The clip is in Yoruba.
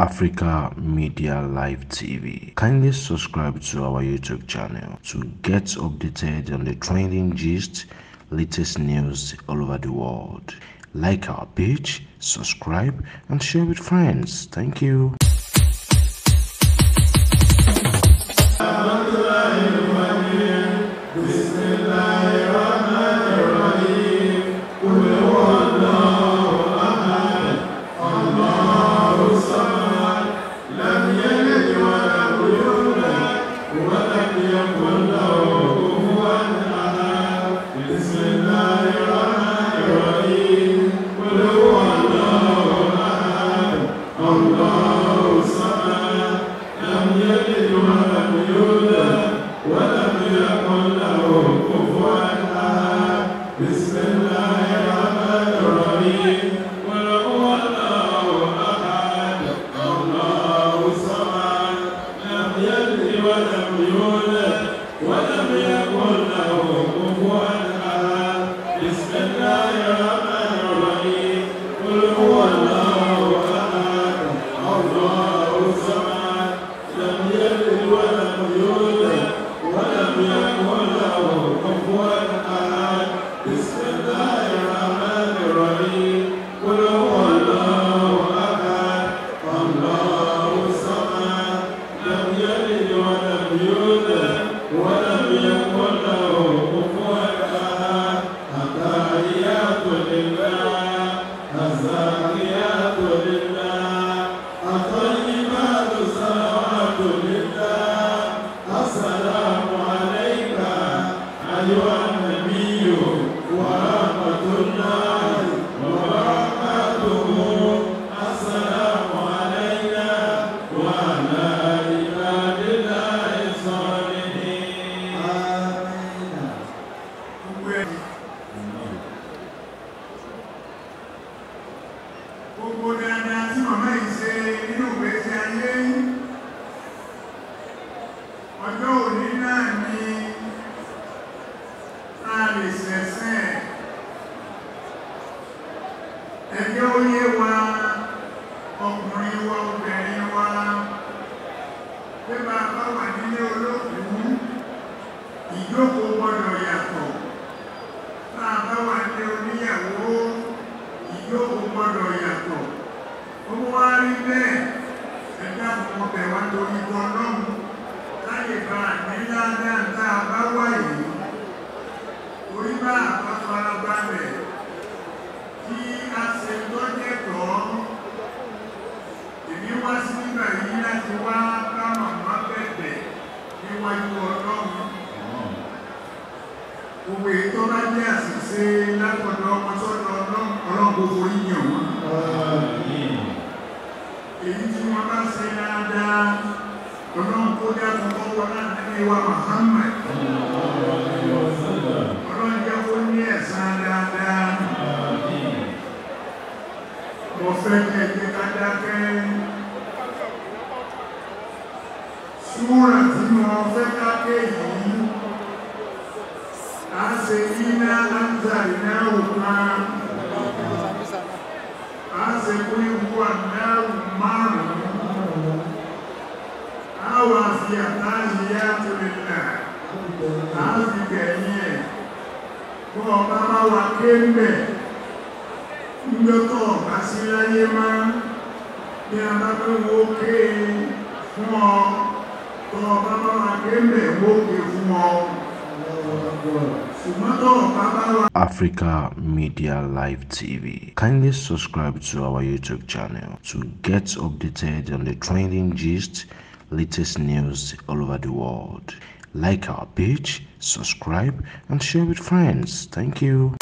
Africa Media Live TV. Kindly subscribe to our YouTube channel to get updated on the trending gist, latest news all over the world. Like our page, subscribe, and share with friends. Thank you. Gbogbo dáadáa tí màmá yìí ṣe nínú ìgbésí ayé, ọjọ́ òní náà ni a lè ṣẹ̀ṣẹ̀ ẹjọ́ oyé wa, ọkùnrin wa, obìnrin wa, pé bàbá wà nílé olókùú, ìjókòó gbọ́dọ̀ yàtọ̀. Bàbá wà nílé oníyàwó, ìjókòó gbọ́dọ̀ yàtọ̀. Ó wá rí bẹ́ẹ̀, ẹ̀dá fún ọbẹ̀ wa torí Ọlọ́run láyè bá ní ládàá tá a bá wà yìí. Orí bá àbá farabalẹ̀ kí a ṣe tọ́jẹ̀tọ́. Èmi wá sí nígbà yìí láti wá bá màmá bẹ̀bẹ̀ níwájú Ọlọ́run. Gbogbo èyí tó bá jẹ́ àṣìṣe látọ̀dọ̀ ọmọ sọ́dọ̀ Ọlọ́run, Ọlọ́run kò forí yàn wọ́n. Èyí tí wọ́n bá ṣe dáadáa, Ọlọ́run kó dákun kọ́ wọn láti ní wa Muhammad. Ọlọ́run jẹ́ kó ní ẹ̀san dáadáa. Mo fẹ́ kí ẹ jẹ́ ká dákẹ́. Súrà tí mo fẹ́ ká ké yìí, a ṣe iná anzalna kan, a ṣe kúrú ànáwó márùn-ún, a wà fi àtàhíyátù lillah, a fi gbẹ̀yìn ẹ̀. Bọ́ ọba bá wà ké ń bẹ̀, ńgbẹ́tọ̀ ọba sí láyé má, bí a bá fẹ́ wo ké fún ọ, tọ́ ọba bá wà ké ń bẹ̀, wó ké fún ọ. Africa Media Live TV. Kindly subscribe to our YouTube channel to get updated on the trending gist, latest news all over the world. Like our page, subscribe, and share with friends. Thank you.